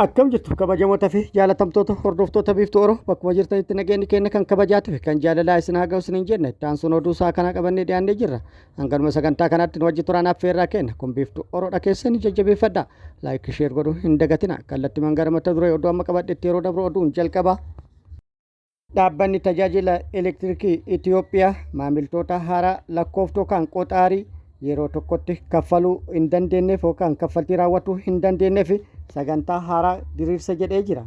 Akkam jirtu kabajamoota fi jaalatamtoota hordoftoota Biiftuu Oro bakkuma jirtanitti nageenyi keenya kan kabajaati fi kan jaalalaa isin haa ga'u isiniin jenna itti aansuun oduu isaa kana qabannee dhiyaannee jirra. Hanganuma sagantaa kanaatti nu wajji turaan affeerraa keenya kun Biiftuu Oroodha keessan jajjabeeffadha. Like share godhuu hin dagatina. Kallattimaan gara mata duree oduu amma qabadhetti yeroo dabru oduun jalqaba. Dhaabbanni tajaajila elektirikii Itiyoophiyaa maamiltoota haaraa lakkooftuu kan qoxaarii yeroo tokkotti kaffaluu hin dandeenyeef yookaan kaffaltii raawwatuu hin dandeenyeef sagantaa haaraa diriirsa jedhee jira.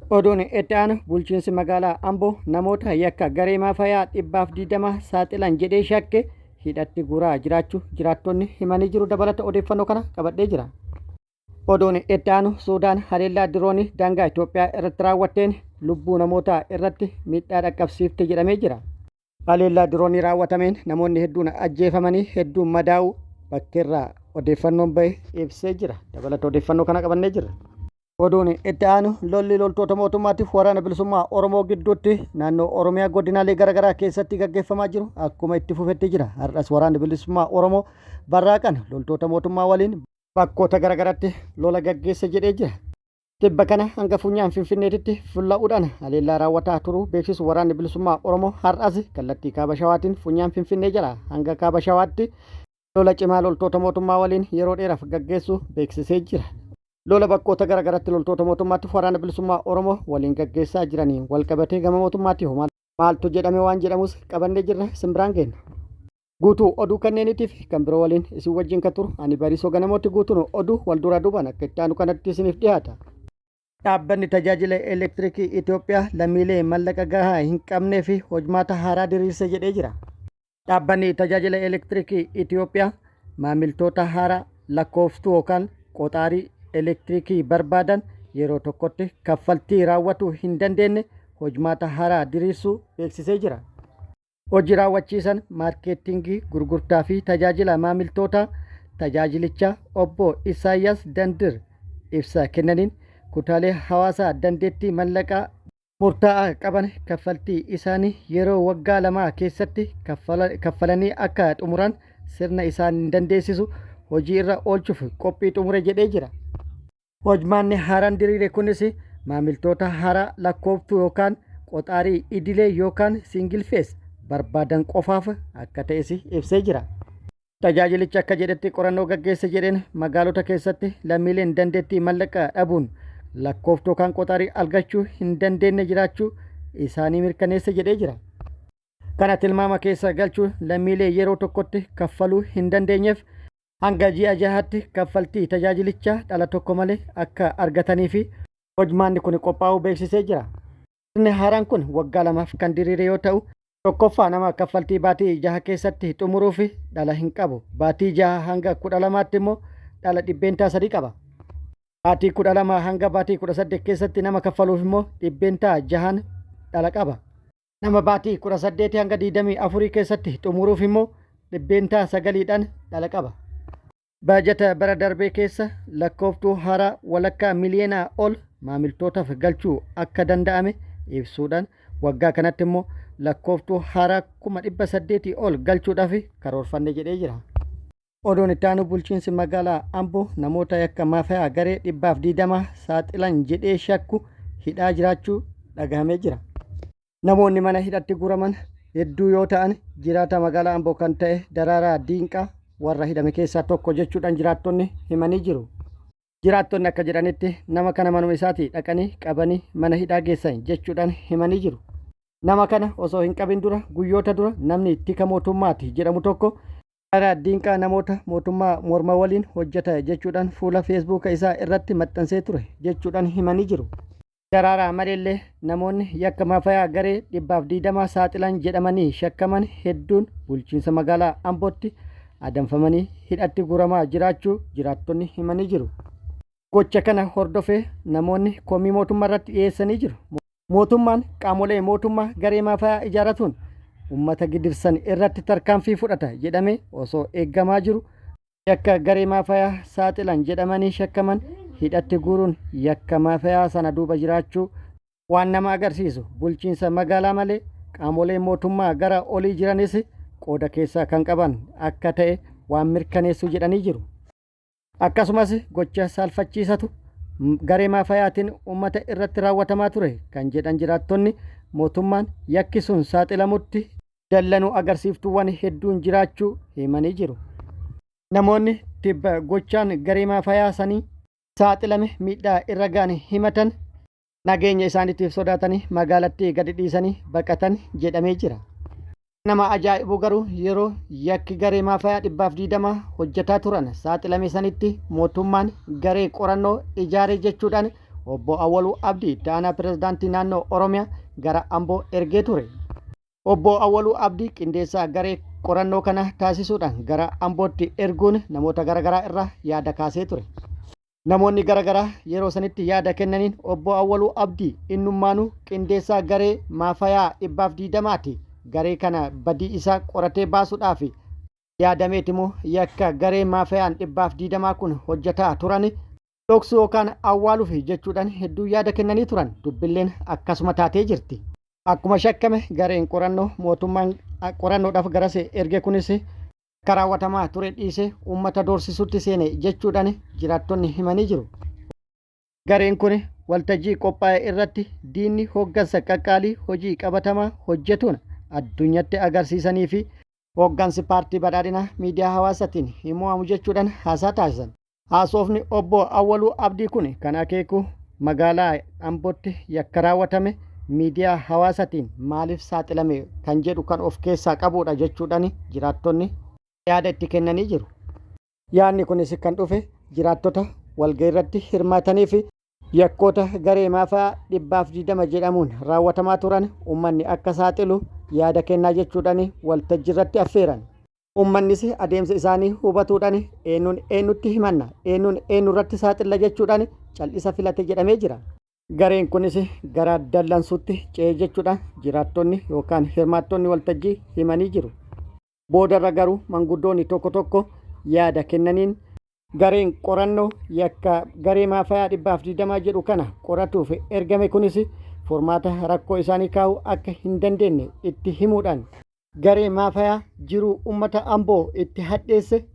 Oduun itti aanu bulchiinsi magaalaa Amboo namoota yakka garee maafayaa 120 saaxilan jedhee shakke hidhatti guuraa jiraachuu jiraattonni himanii jiru dabalata odeeffannoo kana qabadhee jira. Oduun itti aanu Suudaan haleellaa diroonii daangaa Itoophiyaa irratti raawwatteen lubbuu namootaa irratti miidhaa dhaqqabsiifte jedhamee jira. Haleellaa diroonii raawwatameen namoonni hedduun ajjeefamanii hedduun madaa'uu bakkeerraa odeeffannoon bahe ibsee jira. Dabalata odeeffannoo kana qabannee jirra. Oduun itti aanu lolli loltoota mootummaatiif waraana bilisummaa Oromoo gidduutti naannoo Oromiyaa godinaalee garaagaraa keessatti gaggeeffamaa jiru akkuma itti fufetti jira. Har'as waraanni bilisummaa Oromoo barraaqan loltoota mootummaa waliin bakkoota garaagaraatti lola gaggeessa jedhee jira. Tibba kana hanga funyaan Finfinneetitti fulla'uudhaan haleellaa raawwataa turuu beeksisu waraanni bilisummaa Oromoo har'as kallattii kaaba Shawaatiin funyaan Finfinnee jala hanga kaaba Shawaatti lola cimaa loltoota mootummaa waliin yeroo dheeraaf gaggeessuu beeksisee jira. Lola bakkoota garaagaratti loltoota mootummaatti waraana bilisummaa Oromoo waliin gaggeessaa jiraniin walqabatee gama mootummaatti homaa maaltu jedhame waan jedhamus qabannee jirra isin biraan geenna. Guutuu oduu kanneeniitiif kan biroo waliin isin wajjin kan turu ani Bariisoo Ganamooti guutuun oduu wal duraa duubaan akka itti aanu kanatti isiniif dhiyaata. Dhaabbanni tajaajila elektirikii Itoophiyaa lammiilee mallaqa gahaa hin qabnee fi hojmaata haaraa diriirse jedhee jira. Dhaabbanni tajaajila elektirikii Itoophiyaa maamiltoota haaraa lakkooftuu yookaan qoxaarii elektirikii barbaadan yeroo tokkotti kaffaltii raawwatuu hin dandeenye hojmaata haaraa diriirsuu beeksisee jira. Hojii raawwachiisan maarkeettingii gurgurtaa fi tajaajila maamiltootaa tajaajilichaa obbo Isaayyaas Dandir ibsa kennaniin kutaalee hawaasaa dandeettii mallaqaa murtaa'aa qaban kaffaltii isaanii yeroo waggaa lamaa keessatti kaffalanii akka xumuran sirna isaan dandeessisu hojii irra oolchuuf qophii xumure jedhee jira. Hojmaanni haaraan diriire kunis maamiltoota haaraa lakkooftuu yookaan qoxaarii idilee yookaan single phase barbaadan qofaaf akka ta'es ibsee jira. Tajaajilichi akka jedhetti qorannoo gaggeesse jedheen magaalota keessatti lammiileen dandeettii mallaqa dhabuun lakkooftuu yookaan qoxaarii argachuu hin dandeenye jiraachuu isaanii mirkaneesse jedhee jira. Kana tilmaama keessa galchuun lammiilee yeroo tokkotti kaffaluu hin dandeenyeef hanga ji'a jahaatti kaffaltii tajaajilichaa dhala tokko malee akka argatanii fi hojmaanni kun qophaa'uu beeksisee jira. Sirni haaraan kun waggaa lamaaf kan diriire yoo ta'u, Tokkoffaa nama kaffaltii baatii jaha keessatti xumuruuf dhala hin qabu. Baatii jaha hanga 12tti immoo dhala 3% qaba. Baatii 12 hanga baatii 18 keessatti nama kaffaluuf immoo 6%n dhala qaba. Nama baatii 18 hanga 24 keessatti xumuruuf immoo 9%dhaan dhala qaba. Baajata bara darbee keessa lakkooftuu haaraa walakkaa miliyoonaa ol maamiltootaaf galchuu akka danda'ame ibsuudhaan waggaa kanatti immoo lakkooftuu haaraa 800,000 ol galchuudhaaf karoorfanne jedhee jira. Oduun itti aanu bulchiinsi magaalaa Amboo namoota yakka maafiyaa garee 120 saaxilan jedhee shakku hidhaa jiraachuu dhagahamee jira. Namoonni mana hidhatti guuraman hedduu yoo ta'an jiraataa magaalaa Amboo kan ta'e Daraaraa Diinqaa warra hidhame keessaa tokko jechuudhaan jiraattonni himanii jiru. Jiraattonni akka jedhanitti nama kana manuma isaatii dhaqanii qabanii mana hidhaa geessan jechuudhaan himanii jiru. Nama kana osoo hin qabin dura guyyoota dura namni tika mootummaati jedhamu tokko Daraaraa Diinqaa namoota mootummaa morma waliin hojjeta jechuudhaan fuula feesbuuka isaa irratti maxxansee ture jechuudhaan himanii jiru. Daraaraa maleellee namoonni yakka maafayaa garee 120 saaxilan jedhamanii shakkaman hedduun bulchiinsa magaalaa Ambootti adamfamanii hidhatti guuramaa jiraachuu jiraattonni himanii jiru. Gocha kana hordofee namoonni komii mootummaa irratti dhiyeessanii jiru. Mootummaan qaamolee mootummaa garee maafayaa ijaaratuun ummata gidirsan irratti tarkaanfii fudhata jedhamee osoo eeggamaa jiru Yakka garee maafayaa saaxilan jedhamanii shakkaman hidhatti guuruun yakka maafayaa sana duuba jiraachuu waan nama agarsiisu bulchiinsa magaalaa malee qaamoleen mootummaa gara olii jiranis qooda keessaa kan qaban akka ta'e waan mirkaneessu jedhanii jiru. Akkasumas gocha saalfachiisatu garee maafayaatiin uummata irratti raawwatamaa ture kan jedhan jiraattonni mootummaan yakki sun saaxilamutti dallanuu agarsiiftuuwwan hedduun jiraachuu himanii jiru. Namoonni tibba gochaan garee maafayaa sanii saaxilame miidhaa irra ga'an himatan nageenya isaaniitiif sodaatanii magaalattii gadi dhiisanii baqatan jedhamee jira. Nama ajaa'ibu garuu yeroo yakki garee maafayaa 120 hojjetaa turan saaxilame sanitti mootummaan garee qorannoo ijaare jechuudhaan obbo Awwaluu Abdii itti aanaa pirezidaantii naannoo Oromiyaa gara Amboo ergee ture. Obbo Awwaluu Abdii qindeessaa garee qorannoo kana taasisuudhaan gara Ambootti erguun namoota garaagaraa irraa yaada kaasee ture. Namoonni garaagaraa yeroo sanitti yaada kennaniin obbo Awwaluu Abdii innummaanuu qindeessaa garee maafayaa 120ti. Garee kana badii isaa qoratee baasuudhaaf yaadameeti moo yakka garee maafayaan 120 kun hojjetaa turan dhoksuu yookaan awwaaluuf jechuudhaan hedduu yaada kennanii turan. Dubbilleen akkasuma taatee jirti. Akkuma shakkame gareen qorannoo mootummaan qorannoodhaaf garas erge kunis akka raawwatamaa ture dhiisee uummata doorsisuutti seene jechuudhaan jiraattonni himanii jiru. Gareen kun waltajjii qophaa'e irratti diinni hooggansa qaqqaalii hojii qabatamaa hojjetuun addunyatti agarsiisanii fi hooggansi paartii badhaadhinaa miidiyaa hawaasatiin hin mo'amu jechuudhaan haasaa taasisan. Haasofni obbo Awwaluu Abdii kun kan akeeku magaalaa Ambootti yakka raawwatame miidiyaa hawaasatiin maaliif saaxilame kan jedhu kan of keessaa qabudha jechuudhaan jiraattonni yaada itti kennanii jiru. Yaadni kunis kan dhufe jiraattota walgahii irratti hirmaatanii fi yakkoota garee maafaa 120 jedhamuun raawwatamaa turan uummanni akka saaxilu yaada kennaa jechuudhaan waltajjii irratti affeeran. Uummannis adeemsa isaanii hubatuudhaan eenyuun eenyutti himanna, eenyuun eenyurratti saaxilla jechuudhaan cal'isa filate jedhamee jira. Gareen kunis gara dallansuutti ce'ee jechuudhaan jiraattonni yookaan hirmaattonni waltajjii himanii jiru. Boodarra garuu manguddoonni tokko tokko yaada kennaniin gareen qorannoo yakka garee maafayaa 120 jedhu kana qoratuuf ergame kunis furmaata rakkoo isaanii kaa'uu akka hin dandeenye itti himuudhaan garee maafayaa jiruu uummata Amboo itti hadheesse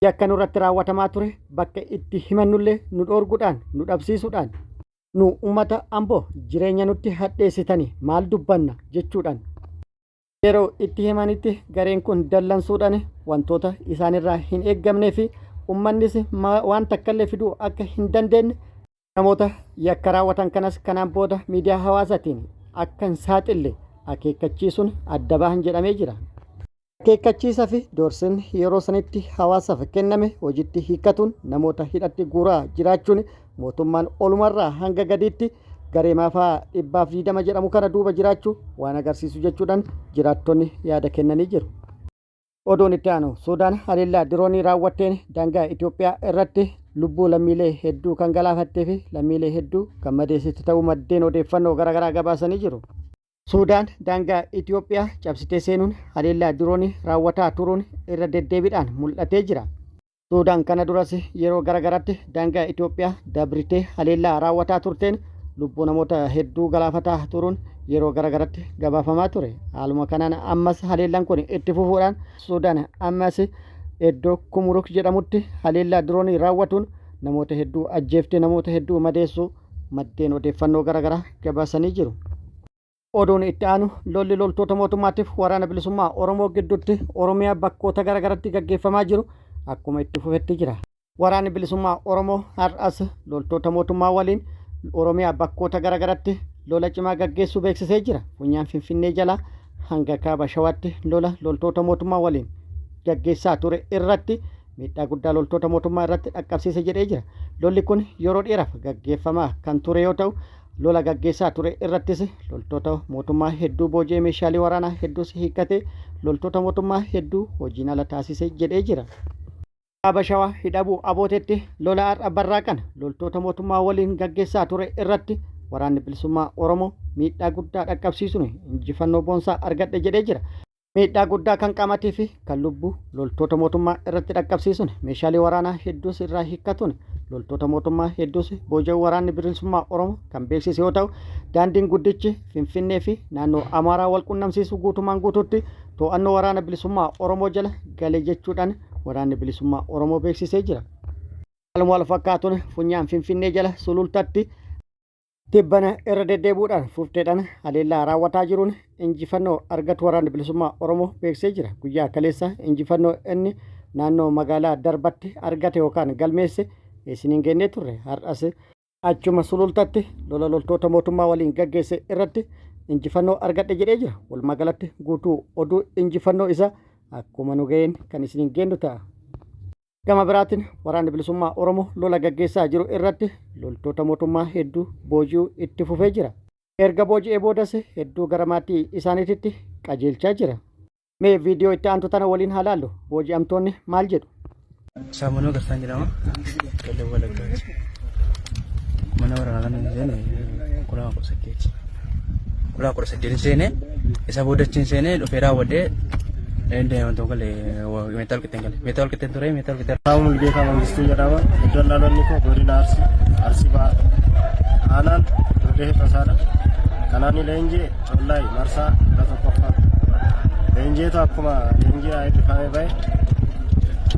yakka nurratti raawwatamaa ture bakka itti himannullee nu dhoorguudhaan nu dhabsiisuudhaan nu uummata Amboo jireenya nutti hadheessitanii maal dubbanna jechuudhaan yeroo itti himanitti gareen kun dallansuudhaan wantoota isaanirraa hin eeggamnee fi uummannis waan takkallee fiduu akka hin dandeenye namoota yakka raawwatan kanas kanaan booda miidiyaa hawaasaatiin akka hin saaxille akeekkachiisuun adda bahan jedhamee jira. Akeekkachiisa fi doorsisni yeroo sanitti hawaasaaf kenname hojiitti hiikkatuun namoota hidhatti guuraa jiraachuun mootummaan olumarraa hanga gadiitti garee maafaa 120 jedhamu kana duuba jiraachuu waan agarsiisu jechuudhaan jiraattonni yaada kennanii jiru. Oduun itti aanu Suudaan haleellaa diroonii raawwatteen daangaa Itoophiyaa irratti lubbuu lammiilee hedduu kan galaafattee fi lammiilee hedduu kan madeessite ta'uu maddeen odeeffannoo garaagaraa gabaasanii jiru. Suudaan daangaa Itoophiyaa cabsitee seenuun haleellaa diroonii raawwataa turuun irra deddeebiidhaan mul'atee jira. Suudaan kana duras yeroo garaagaraatti daangaa Itoophiyaa dabritee haleellaa raawwataa turteen lubbuu namoota hedduu galaafataa turuun yeroo garaagaraatti gabaafamaa ture. Haaluma kanaan ammas haleellaan kun itti fufuudhaan Suudaan ammas iddoo Kumuruk jedhamutti haleellaa diroonii raawwatuun namoota hedduu ajjeeftee namoota hedduu madeessuu maddeen odeeffannoo garaagaraa gabaasanii jiru. Oduun itti aanu lolli loltoota mootummaatiif waraana bilisummaa Oromoo gidduutti Oromiyaa bakkoota garaagaratti gaggeeffamaa jiru akkuma itti fufetti jira. Waraanni bilisummaa Oromoo har'as loltoota mootummaa waliin Oromiyaa bakkoota garaagaratti lola cimaa gaggeessuu beeksisee jira. Funyaan Finfinnee jalaa hanga kaaba Shawaatti lola loltoota mootummaa waliin gaggeessaa ture irratti miidhaa guddaa loltoota mootummaa irratti dhaqqabsiise jedhee jira. Lolli kun yeroo dheeraaf gaggeeffamaa kan ture yoo ta'u, lola gaggeessaa ture irrattis loltoota mootummaa hedduu booji'ee meeshaalee waraanaa hedduus hiikkatee loltoota mootummaa hedduu hojiin ala taasise jedhee jira. Kaaba Shawaa Hidhabuu Abootetti lola har'a barraaqan loltoota mootummaa waliin gaggeessaa ture irratti waraanni bilisummaa Oromoo miidhaa guddaa dhaqqabsiisuun injifannoo boonsaa argadhe jedhee jira. Miidhaa guddaa kan qaamatii fi kan lubbuu loltoota mootummaa irratti dhaqqabsiisuun meeshaalee waraanaa hedduus irraa hiikkatuun loltoota mootummaa hedduus booji'uu waraanni bilisummaa Oromoo kan beeksise yoo ta'u, daandiin guddichi Finfinnee fi naannoo Amaaraa wal qunnamsiisu guutumaan guutuutti to'annoo waraana bilisummaa Oromoo jala gale jechuudhaan waraanni bilisummaa Oromoo beeksisee jira. Haaluma wal fakkaatuun funyaan Finfinnee jala Sulultatti tibbana irra deddeebi'uudhaan fufteedhaan haleellaa raawwataa jiruun injifannoo argatu Waraanni Bilisummaa Oromoo beeksisee jira. Guyyaa kaleessa injifannoo inni naannoo magaalaa Darbatti argate yookaan galmeesse isiniin geennee turre. Har'as achuma Sulultatti lola loltoota mootummaa waliin gaggeesse irratti injifannoo argadhe jedhee jira. Walumaa galatti guutuu oduu injifannoo isaa akkuma nu ga'een kan isiniin geennu ta'a. Gama biraatiin Waraanni Bilisummaa Oromoo lola gaggeessaa jiru irratti loltoota mootummaa hedduu booji'uu itti fufee jira. Erga booji'ee boodas hedduu gara maatii isaaniititti qajeelchaa jira. Mee viidiyoo itti aantu tana waliin haa laallu. Booji'amtoonni maal jedhu? Saamunoo Garsaan jedhama. Qellem Wallaggaati. Mana waraanaa kana hin seene 2018. 2018 seene isa booda achiin seene dhufee raawwadhee deeman tokko galee meetaa walqixxeen gale. Meetaa walqixxeen ture meetaa walqixxeen. Abbaa Mulgeetaa Mangistuu jedhama. Iddoon dhaloonni koo godina Arsii, Arsii Bahaa. Aanaan Durdee Hixasaadha. Kanaan leenjii Collaay Marsaa 11ffaa. Leenjiitu akkuma leenjii eebbifamee bahe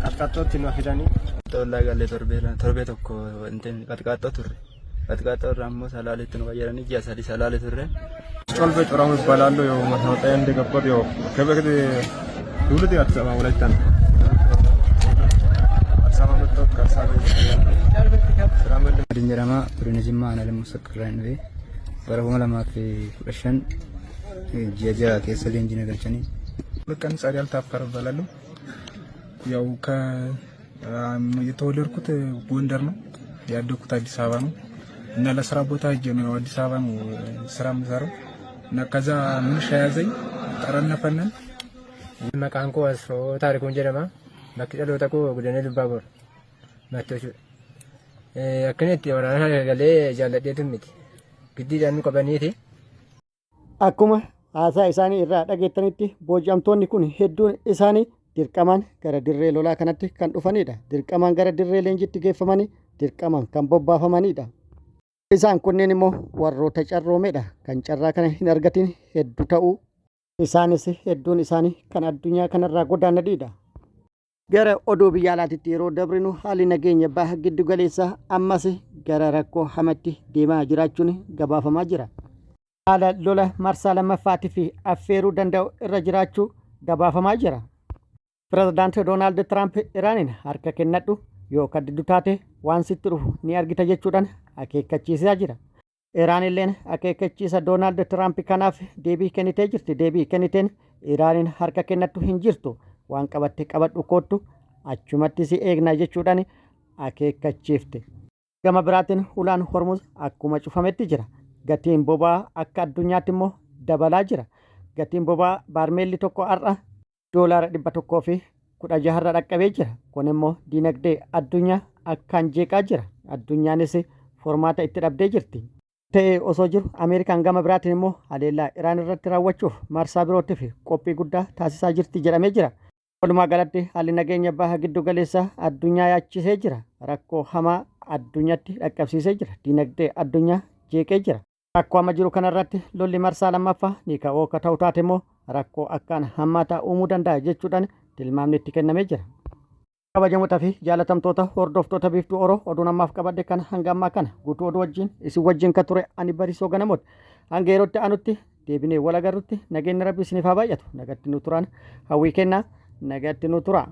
qaxqaxxootti nu fidanii. Xollaa galee torbee torbee tokko qaxqaaxxoo turre. Qaxqaaxxoo irraa immoo salaaleetti nu qayyaranii ji'a 3 salaale turre. ጮልቤ ጮራሙ ይባላሉ። ያው ማስታወቂያ እንደገባሁ ያው ከበፊት ትውልድ አዲስ አበባ ወላይታ ነው። አዲስ አበባ መጣሁት ከአዲስ አበባ ስራ መለ Adiin jedhama godina Jimmaa aanaa Limmuu Saqqarraa hin dhufe bara 2015 ji'a 6 keessa leenjii na galchanii. ቀን ጸዳል ታፈር እባላለሁ። ያው ከ የተወለድኩት ጎንደር ነው፣ ያደግኩት አዲስ አበባ ነው እና ለስራ ቦታ ሄጄ ነው ያው አዲስ አበባ ነው ስራ የምሰራው እና ከዛ ምንሻ ያዘኝ ጠረነፈነን። Maqaan koo Asfoo Taarikuun jedhama. Bakki dhaloota koo godina Ilubbaabor Mattuu jechuudha. Akkan itti waraana galee jaalladheetu miti. Giddiidhaan nu qabaniiti. Akkuma haasaa isaanii irraa dhageettanitti booji'amtoonni kun hedduun isaanii dirqamaan gara dirree lolaa kanatti kan dhufanidha. Dirqamaan gara dirree leenjiitti geeffamanii dirqamaan kan bobbaafamanidha. Isaan kunneen immoo warroota carroomedha. Kan carraa kana hin argatin hedduu ta'uu isaanis hedduun isaanii kan addunyaa kanarraa godaananidha. Gara oduu biyya alaatitti yeroo dabrinu haalli nageenya baha giddu galeessaa ammas gara rakkoo hamatti deemaa jiraachuun gabaafamaa jira. Haala lola marsaa lammaffaatii fi affeeruu danda'u irra jiraachuu gabaafamaa jira. Pirezidaanti Doonaald Tiraamp Iraaniin harka kennadhu yoo kadiddu taate waan sitti dhufu ni argita jechuudhaan akeekkachiisaa jira. Iraan illeen akeekkachiisa Doonaald Tiraamp kanaaf deebii kennitee jirti. Deebii kenniteen Iraaniin harka kennattu hin jirtu waan qabatte qabadhu koottu achumatti si eegna jechuudhaan akeekkachiifte. Gama biraatiin ulaan Hormuz akkuma cufametti jira. Gatiin boba'aa akka addunyaatti immoo dabalaa jira. Gatiin boba'aa baarmeelli tokko har'a doolaara 116 irra dhaqqabee jira. Kun immoo diinagdee addunyaa akkaan jeeqaa jira. Addunyaanis formaata itti dhabdee jirti. Ta'ee osoo jiru Ameerikaan gama biraatiin immoo haleellaa Iraan irratti raawwachuuf marsaa birootiif qophii guddaa taasisaa jirti jedhamee jira. Walumaa galatti haalli nageenya baha giddu galeessaa addunyaa yaachisee jira. Rakkoo hamaa addunyaatti dhaqqabsiisee jira. Diinagdee addunyaa jeeqee jira. Rakkoo amma jiru kanarratti lolli marsaa lammaffaa ni ka'oo akka ta'u taate immoo rakkoo akkaan hammaataa uumuu danda'a jechuudhaan tilmaamni itti kennamee jira. Kabajamootaa fi jaalatamtoota hordoftoota Biiftuu Oroo oduun ammaaf qabadhe kan hanga ammaa kana guutuu oduu wajjin isin wajjin kan ture ani Bariisoo Ganamooti. Hanga yerootti aanutti deebinee wal agarrutti nageenyi Rabbi isiniif haa baay'atu. Nagatti nu turaan hawwii kennaa nagatti nu tura.